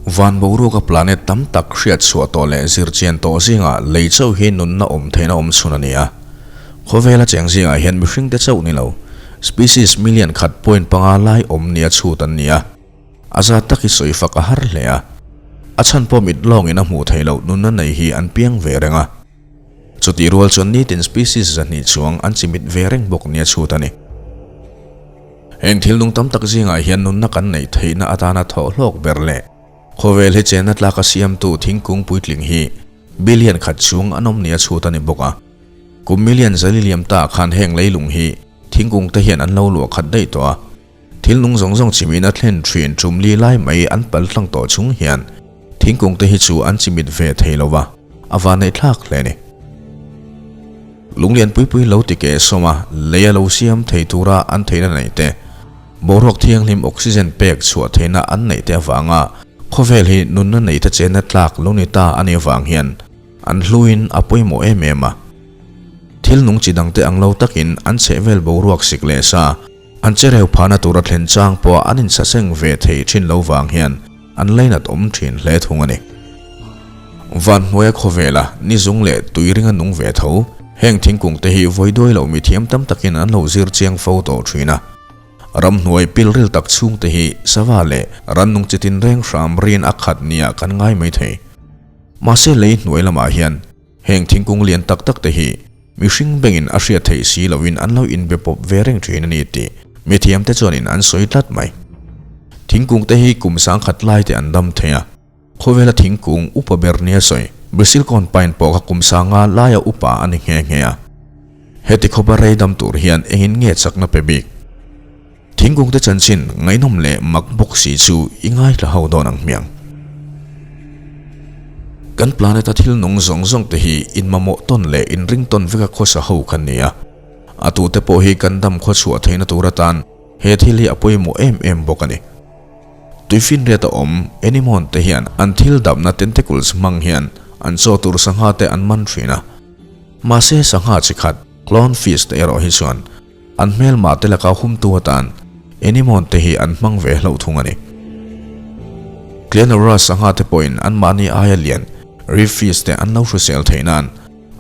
Van boruaka planet tam tak hriat chhuah tawh leh zir chian tawh zingah lei chauh hi nunna awm theihna awm chhun a ni a. Khawvela cheng zingah hian mihringte chauh ni lo, species million khat point panga lai awm nia chhut an ni a. A zat tak hi sawi fak a har hle a. A chhan pawh mit lawngin a hmuh theih loh nunna nei hi an piang ve reng a. Chutih rual chuan nitin species 200 chuang an chimit ve reng bawk nia chhut a ni. Heng thil nung tam tak zingah hian nunna kan neih theihna atana thawh hlawk ber leh khawvel hi chenna tlaka siamtu thingkung puitling hi billion khat chhung an awm nia chhut a ni bawk a. Kum million zali liam ta khan heng leilung hi thingkung te hian an lo luah khat daih tawh a. Thil nung zawng zawng chimina thlen thin tum li lai mai an pal tlang tawh chung hian thingkung te hi chu an chimit ve thei lo va, a van eihthlak hle ni. Lunglian pui pui lo ti keh sawm a, lei a lo siam thei tura an theihna neih te, boruak thianghlim oxygen pek chhuah theihna an neih te avanga khawvel hi nunna nei te chenna tlak lo ni ta a nih avang hian an hluin a pawimawh em em a. Thil nung chi dangte ang lo takin an chhehvel boruak sik leh sa, An chereu phahna tura thlen chang pawh an insaseng ve thei thin lo vang hian an lainat awm thin hle thung a ni. Van hnuaia khawvela ni zung leh tui ringa nung ve tho, heng thingkung te hi vawi duai lo mithiam tam takin an lo zir chiang fo tawh thin a. Ramhnuai pilril tak chhung te hi sava leh rannung chi tinreng hram rin a khat nia kan ngai mai thei. Mahse lei hnuai lamah hian heng thingkung lian tak tak te hi Mihring bengin a hriat theih si loin an lo inbe pawp ve reng thin a ni tih mithiamte chuanin an sawi tlat mai. Thingkung te hi kum sangkhat lai te an dam thei a, khawvela thingkung upa ber nia sawi Bristlecone Pine pawh kha kum sanga laia upa a ni nghe nghe a. Heti khawpa rei dam tur hian engin nge chakna pe bik? Thingkung te chanchin ngaihnawm leh mak bawk si chu i ngaithla ho dawn ang hmiang. Kan planet a thil nung zawng zawng te hi inmamawh tawn leh inring tawn veka khawsa ho kan ni a. A tute pawh hi kan dam khaw chhuah theihna tur atan he thil hi a pawimawh em em bawk a ni. Tuifinriat a awm anemone te hian an thil damna tentacles hmang hian an chaw tur sangha te an man thin a. Mahse sangha chi khat clown fish te erawh hi chuan An hmelmah te laka humtu atan anemone te hi an hmang ve hlauh thung a ni. Cleanora sangha te pawhin anmahni aia lian reef fish te an lo hrisel theih nan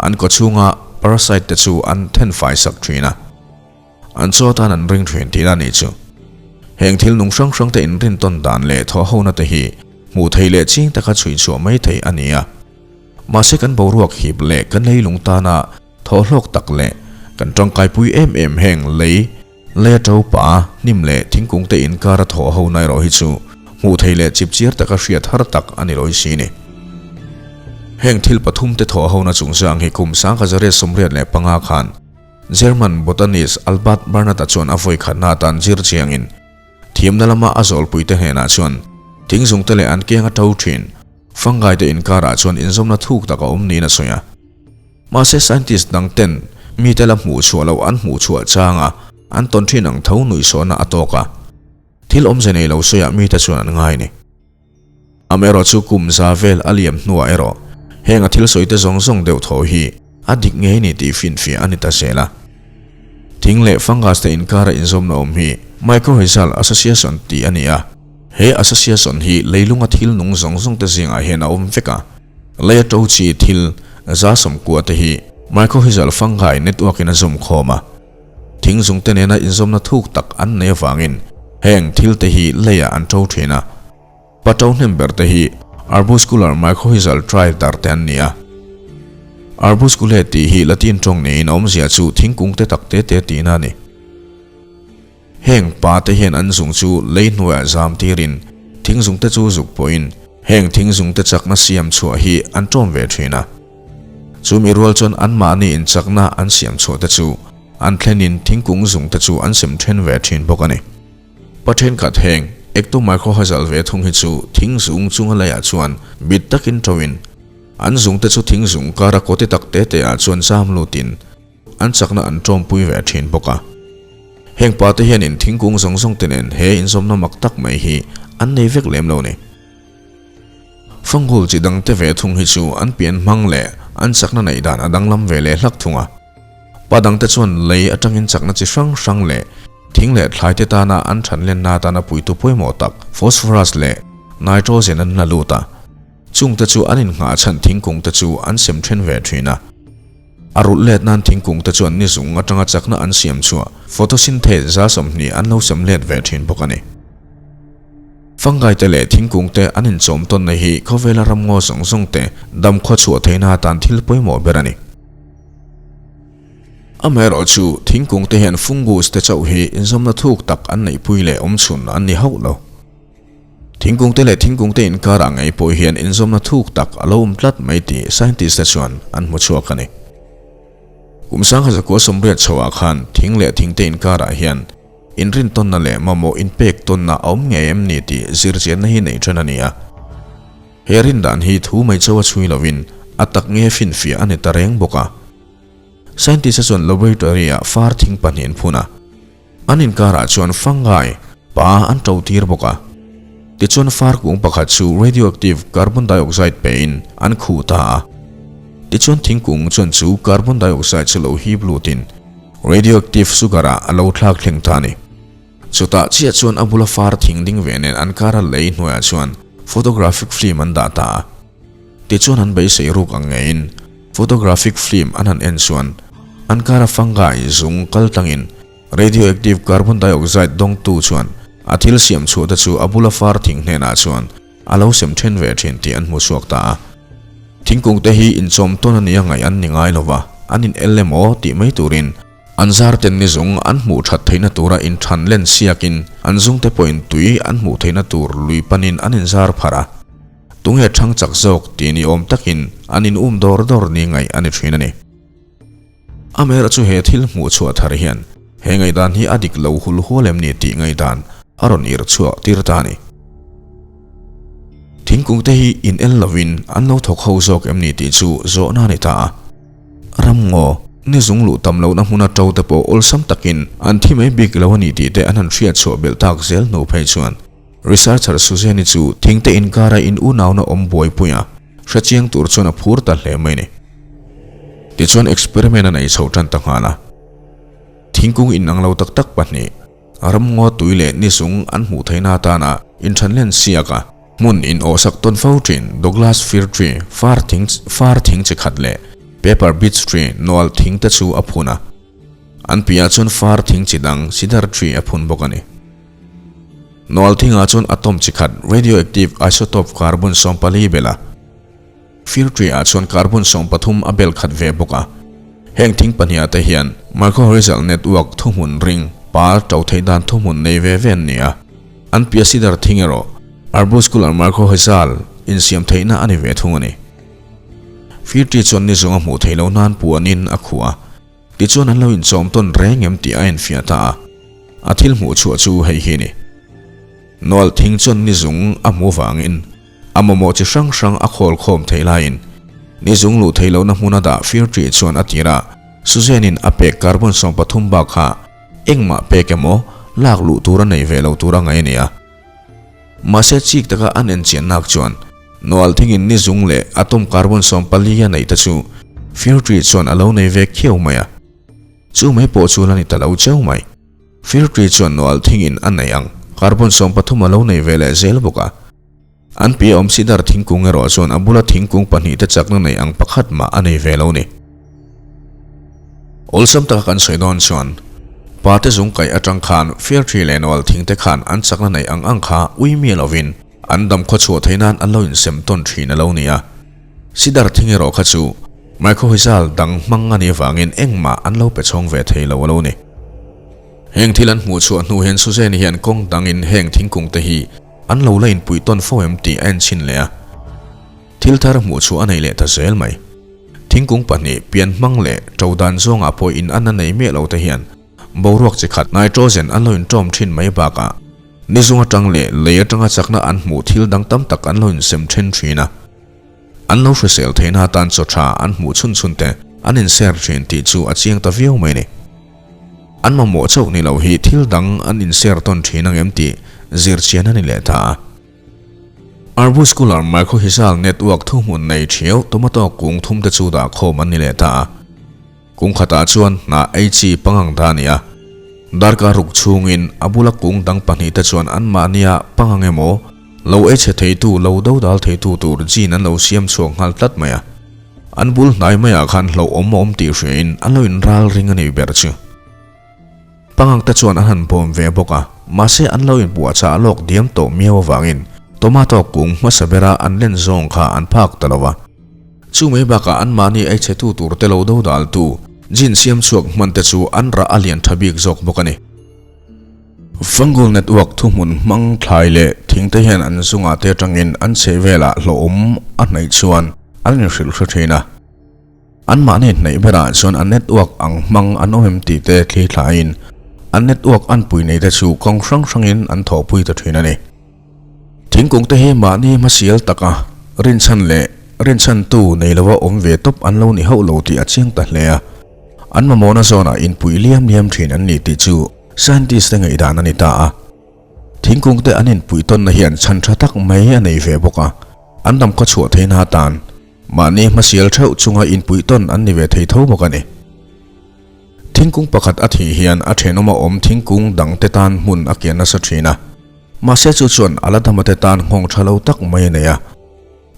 an kawchhunga parasite te chu an thenfai sak thin a, an chaw atan an ring thin tihna a nih chu. Heng thil nung hrang hrang te inrintawn dan leh thawhhona te hi hmuh theih leh ching taka chhui chhuah mai theih a ni a. Mahse kan boruak hip leh kan leilung tana Thawhhlawk tak leh kan tangkaipui em em heng lei, leia to pa, hnim leh thingkung te inkar a thawh ho na erawh hi chu hmuh thei leh chipchiar taka hriat har tak a ni lawi si ni. Heng thil pathum te thawh ho na chungchang hi kum 1985 khan German botanist Albert Bernard-a chuan a vawi khatna atan zir chiangin thiamna lama a zawlpui te hnenah chuan thingzung te leh an keng a to thin fungi te inkarah chuan inzawmna thuk tak a awm niin a sawi a. Mahse scientist dang ten mite la hmuh chhuah loh an hmuh chhuah chang a, an tawn thin ang tho nuihsawhna a tawk a. Thil awmze nei lo sawiah mite chuan an ngai ni. Amaherawh chu kum za vel a liam hnuah erawh heng a thil sawi te zawng zawng deuh tho hi a dik ngei ni tih finfiah a ni ta zel a. Thing leh fungus te inkara inzawmna awm hi Mycorrhizal Association tih a ni a. He association hi leilunga thil nung zawng zawng te zingah hian a awm vek a. Leia to chi thil 190 te hi mycorrhizal fungi network in a zawm khawm a. Thing zung te nena inzawmna thuk tak an nei avangin heng thil te hi leiah an to thin a. Pa to hnem ber te hi arbuscular mycorrhizal tribe dar te an ni a. Arbusculae tih hi Latin tawng niin a awmzia chu thingkung te tak te te tihna a ni. Heng pa te hian an zung chu lei hnuaiah zam tirin thing zung te chu zuk pawhin heng thing zung te chakna siam chhuah hi an tawm ve thin a. Chu mi rual chuan anmahni in chakna an siam chhuah te chu an thlenin thingkung zung te chu an sem then ve thin bawk a ni. Pa thenkhat heng ectomycorrhizal ve thung hi chu thing zung chunga leiah chuan bit takin tawin an zung te chu thing zung kara kawti tak te te ah chuan zam lutin An chakna an tawmpui ve thin bawk a. Heng pa te hianin thingkung zawng zawng te nen he inzawmna mak tak mai hi an nei vek lem lo ni. Funghul chi dang te ve thung hi chu an pian hmang leh an chakna neih dan a danglam ve leh hlak thung a. Pa dang te chuan lei atangin chakna chi hrang hrang leh thing leh thlai te tana an thanlenna atana puitu pawimawh tak phosphorus leh. nitrogen an la lut a, chungte chu an innghah chhan thingkung te chu an sem then ve thin a. A rulh let nan thingkung te chuan ni zung atanga chakna an siam chhuah photosynthase 20% an lo sem let ve thin bawk a ni. Fungi te leh thingkung te an inchawm tawnna hi khawvela ramngaw zawng zawng te dam khaw chhuah theihna atan thil pawimawh ber a ni. Amaherawhchu, thingkung te hian fungus te chauh hi inzawmna thuk tak an neihpui leh awmchhun an ni hauh lo. Thingkung te leh thingkung te inkarah ngei pawh hian inzawmna thuk tak a lo awm tlat mai tih scientist te chuan an hmu chhuak a ni. Kum 1980 chhoah khan thing leh thing te inkarah hian inrintawnna leh mamawh inpek tawnna a awm ngei em ni tih zirchianna hi neih then a ni a. He rindan hi thu mai chauha chhui lovin a tak nge finfiah a ni ta reng bawk a. Scientist te chuan laboratory-ah far thing pahnih an phun a. An inkarah chuan fungi pa an to tir bawk a. Tichuan far kung pakhat chu radioactive carbon dioxide pein an khuh ta a. Tichuan thingkung chuan chu carbon dioxide chu lo hip lutin radioactive sugar ah a lo thlak thleng ta a ni. Chutah chiah chuan a bula far thing ding ve nen an kara lei hnuaiah chuan photographic film an dah ta a. Tichuan an beisei ruk ang ngeiin photographic film an han en chuan an kara fungi zung kal tlangin radioactive carbon dioxide dawngtu chuan a thil siam chhuah te chu a bula far thing hnenah chuan a lo sem then ve thin tih an hmu chhuak ta a. Thingkung te hi inchawm tawn a nia ngaih an ni ngai lova, an in el emaw tih mai turin An zar ten ni zung an hmuh that theihna tura inthan len siakin an zungte pawhin tui an hmuh theihna tur lui panin an inzar pharh a. Tunge thang chak zawk tih ni awm takin an in um dawr dawr ni ngaih a ni thin a ni. Amaherawh chu he thil hmuh chhuah thar hian he ngaihdan hi a dik lo hul hual em ni tih ngaihdan a rawn irh chhuah tir ta a ni. Thingkung te hi in el lovin an lo thawk ho zawk em ni tih chu zawhna a ni ta a. Ramngaw, ni zung luh tam lohna hmuna to te pawh awlsam takin an thi mai bik lo a ni tih te an han hriat chhuah belh tak zel hnu phei chuan researcher Suzanne-i chu thingte inkara in unauna awm buaipui a hrechiang tur chuan a phur ta hle mai ni. Tichuan experiment a nei chho tan ta nghal a. Thingkung inang lo tak tak pahnih, ramngaw tui leh ni zung an hmuh theihna atana inthanlen siak a, Hmun in awhsak tawn fo thin Douglas fir tree, far thing, far thing chi khat leh paper beech tree, nual thing te chu a phun a. An piahah chuan far thing chi dang cedar tree a phun bawk a ni. Nual thingah chuan atom chi khat radioactive isotope carbon 14 bel a. Fir tree ah chuan carbon 13 a bel khat ve bawk a. Heng thing pahniha te hian mycorrhizal network thuhmun ring pa to theih dan thuhmun nei ve ve an ni a. An piah cedar thing erawh arbuscular mycorrhizal insiam theihna a ni ve thung a ni. Fir tree chuan ni zunga hmuh theih loh nan puanin a khuh a. Tichuan an lo inchawm tawn reng em tih a enfiah ta a. A thil hmuh chhuah chu hei hi a ni. Nual thing chuan ni zung a hmuh vangin A mamawh chi hrang hrang a khawl khawm theih laiin ni zung luh theih lohna hmuna dah fir ṭih chuan a tir a, Suzanne-in a pek carbon 13 bak kha engmah pek emaw lak luh tur a nei ve lo tur a ngaih a ni a. Mahse chik taka an enchian nak chuan Noal thingin ni zung leh atom carbon 14 a neih te chu fir ṭih chuan a lo nei ve khiau mai a. Chu mai pawh chu la ni ta lo cheu mai. Fir ṭih chuan Noal thingin a nei ang carbon 13 a lo nei ve leh zel bawk a. An piah awm cedar thingkung erawh chuan a bula thingkung pahnih te chakna nei ang pakhat mah a nei ve lo ni. Awlsam taka kan sawi dawn chuan pa te zung kaih atang khan fair tree leh nual thing te khan an chakna nei ang ang kha ui miah lovin an dam khaw chhuah theih nan an lo insem tawn thin a lo ni a. Cedar thing erawh kha chu mycorrhizal dang hmang a nih avangin engmah an lo pe chhawng ve thei lo a lo ni. Heng thil an hmuh chhuah hnu hian Suzanne hian kawng dangin heng thingkung te hi An lo la inpuih tawn fo em tih a enchhin leh a, thil thar hmuh chhuah a nei leh ta zel mai. Thingkung pahnih, pian hmang leh to dan zawngah pawh in an a nei miah lo te hian boruak chi khat nitrogen an lo inṭawm ṭhin mai bakah ni zung aṭang leh lei aṭanga chakna an hmuh thil dang tam tak an lo insem ṭhen ṭhin a. An lo hrisel theihna atan chaw ṭha an hmuh chhun chhun te an inser ṭhin tih chu a chiang ta viau mai ni. An mamawh chauh ni lo hi thil dang an inser tawn thin ang em tih zir chian a ni leh ta a. Arbuscular mycorrhizal network thuhmun nei thiau tomato kung thum te chu dah khawm an ni leh ta a. Kung khatah chuan hnah ei chi pangang dah a ni a. Darkar ruk chhungin a bula kung dang pahnih te chuan anmahnia pangang emaw Lo ei chhe theitu, lo dodal theitu tur gene an lo siam chhuak nghal tlat mai a. An bul hnai maiah khan hlauhawm a awm tih hriain an lo inral ring a ni ber chu. Pangang te chuan an han bawm ve bawk a, mahse an lo inpuahchah lawk diam tawh miau avangin tomato kung hmasa bera an len zawng kha an phak ta lo a. Chu mai bakah anmahni ei chhetu tur te lo dodaltu gene siam chhuak hman te chu an rah a lian tha bik zawk bawk a ni. Fungal network thuhmun hmang thlai leh thing te hian an zungah te atangin an chheh velah hlawhawm a hnaih chuan an inhrilh hre thin a. Anmahni hnaih berah chuan a network ang hmang an awm em tih te thli thlaiin an network an pui nei te chu kawng hrang hrangin an thawhpui ta thin a ni. Thingkung te hi mahni hmasial taka rinchhan leh rinchhantu nei lova awm ve tawp an lo ni hauh lo tih a chiang ta hle a. An mamawhna zawnah inpui liam liam thin an ni tih chu scientist te ngaihdan a ni ta a. Thingkung te an inpui tawnna hian chhan tha tak mai a nei ve bawk a, an dam khaw chhuah theihna atan mahni hmasial theuh chunga inpui tawn an ni ve thei tho bawk a ni. Thingkung pakhat a thih hian a thenawma awm thingkung dang te tan hmun a kian nasa thin a, mahse chu chuan a la dama te tan nghawng tha lo tak mai a nei a.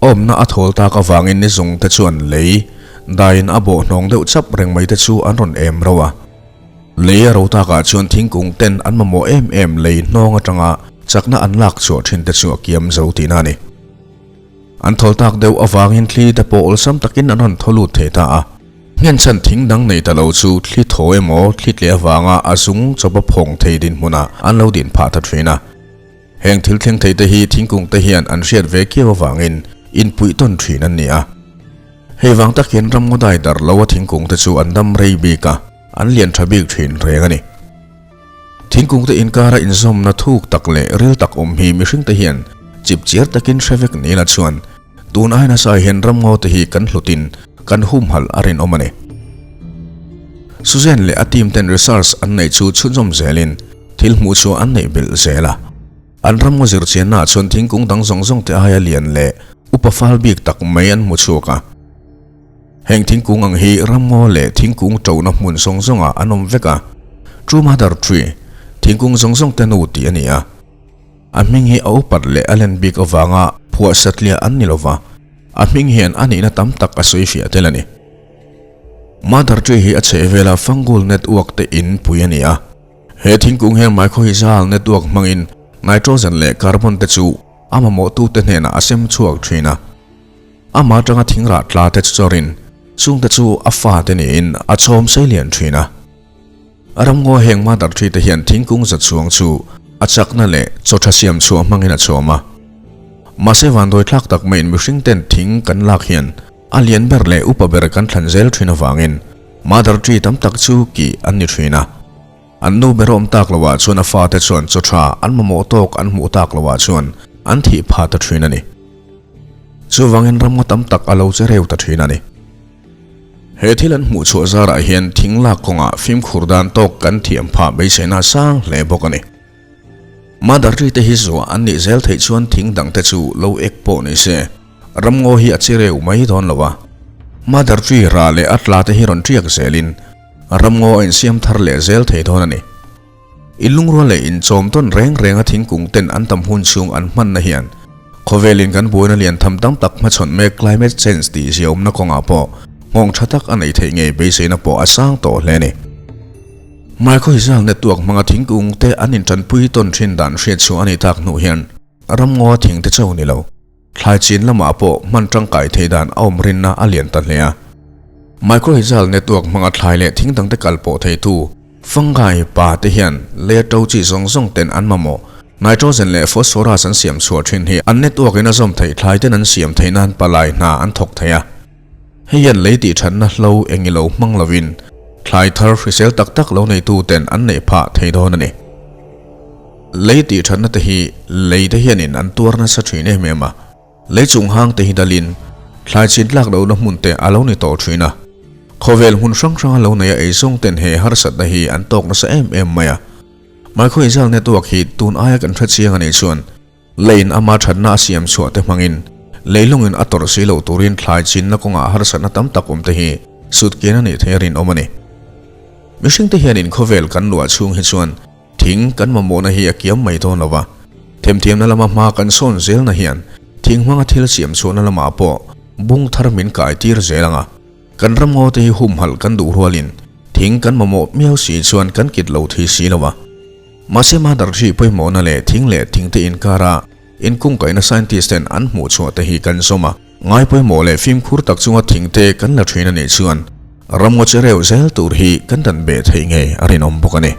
Awmna a thawl tak avangin ni zung te chuan lei daiin a bawh hnawng deuh chap reng mai te chu an rawn em ro a. Lei a ro takah chuan thingkung ten an mamawh em em lei hnawng atanga chakna an lak chhuah thin te chu a kiam zo tihna a ni. An thawl tak deuh avangin thli te pawh awlsam takin an rawn thaw lut thei ta a. Nghenchhan thing dang nei ta lo chu thli thaw emaw thli tleh avanga a zung chawpa phawng thei dinhmunah an lo din phah ta thin a. Heng thil thleng thei te hi thingkung te hian an hriat ve kiau avangin inpuih tawn thin an ni a. Hei vang tak hian ramngaw dai dar lo a thingkung te chu an dam rei bik a, an lian tha bik thin reng a ni. Thingkung te inkara inzawmna thuk tak leh ril tak awm hi mihring te hian chip chiar takin hre vek ni la chuan tun ai nasa hian ramngaw te hi kan hlutin kan humhalh a rinawm a ni. Suzanne leh a team ten research an neih chu chhunzawm zelin thil hmuh chu an neih belh zel a. An ramngaw zirchiannaah chuan thingkung dang zawng zawng te aia lian leh upa fal bik tak mai an hmu chhuak a. Heng thingkung ang hi ramngaw leh thingkung ṭona hmun zawng zawngah an awm vek a. True Mother Tree, thingkung zawng zawng te nu tih a ni a. A hming hi a upat leh a len bik avanga phuah satliah an ni lova, a hming hian a nihna tam tak a sawi fiah tel a ni. Mother Tree hi a chhehvela fungal network te in pui a ni a. He thingkung hian mycorrhizal network hmangin nitrogen leh carbon te chu a mamawhtute hnenah a sem chhuak thin a. Amah atanga thingrah tla te chu chawrin chungte chu a fate niin a chhawm sei lian thin a. Ramngaw heng mother tree te hian thingkung za chhuang chu a chakna leh chaw tha siam chhuah hmangin a chhawm a. Mahse vandawi thlak tak maiin mihring ten thing kan lak hian a lian ber leh upa ber kan thlan zel thin avangin mother tree tam tak chu kih an ni thin a. An nu ber awm tak loah chuan a fate chuan chaw tha an mamawh tawk an hmuh tak loah chuan an thih phah ta thin a ni. Chuvangin ramngaw tam tak a lo che reu ta thin a ni. He thil an hmuh chhuah zarah hian thing lak kawngah fimkhur dan tawk kan thiam phah beiseina sang hle bawk a ni. Mother tree te hi zuah an nih zel theih chuan thing dang te chu lo ek pawh ni se, ramngaw hi a che reu mai dawn lo a. Mother tree rah leh a tla te hi rawn tiak zelin ramngaw a insiam thar leh zel thei dawn a ni. Inlungrual leh inchawm tawn reng renga thingkung ten an tam hun chhung an hmanna hian khawvelin kan buaina lian tham tam tak hmachhawn mek climate change tih ziaawmna kawngah pawh nghawng tha tak a nei theih ngei beiseina pawh a sang tawh hle a ni. Mycorrhizal network hmanga thingkung te an intanpui tawn thin dan hriat chhuah a nih tak hnu hian ramngaw thing te cho ni lo Thlai chin lamah pawh hman tangkai thei dan a awm rinna a lian ta hle a. Mycorrhizal network hmanga thlai leh thing dangte kal pawh theitu fungi pa te hian lei a to chi zawng zawng ten an mamawh nitrogen leh phosphorus an siam chhuah thin hi an network in a zawm theih thlai ten an siam theih nan palai hna an thawk thei a. Hei hian lei tih thatna hlo eng ilo hmang lovin thlai thar hrisel tak tak lo neitu ten an neih phah thei dawn a ni. Lei tih thatna te hi lei te hianin an tuar nasa thin em em a, lei chung hang te hi dalin thlai chin tlak lohna hmun te a lo ni tawh thin a. Khawvel hmun hrang hranga lo neia eizawng ten he harsatna hi an tawk nasa em em mai a. Mycorrhizal network hi tun aia kan hre chiang a nih chuan Leiin ama thatna a siam chhuah te hmangin leilungin a tawrh si loh turin thlai chinna kawngah harsatna tam tak awm te hi sutkian a nih theih a rinawm a ni. Mihringte hianin khawvel kan luah chhung hi chuan thing kan mamawhna hi a kiam mai dawn lo va. Themthiamna lama hma kan sawn zelna hian thing hmanga thil siam chhuahna lamah pawh bung thar min kai tir zel ang a. Kan ram ngaw te hi humhalh kan duh rualin thing kan mamawh miau si chuan kan kit lo thei si lo a. Mahse mother tree pawimawhna leh thing leh thing te inkara inkungkaihna scientist ten an hmuh chhuah te hi kan zawm a. Ngai pawimawh leh fimkhur tak chunga thing te kan la thin a nih chuan ram ngaw che reuh zel tur hi kan dan beh theih ngei a rinawm bawk a ni.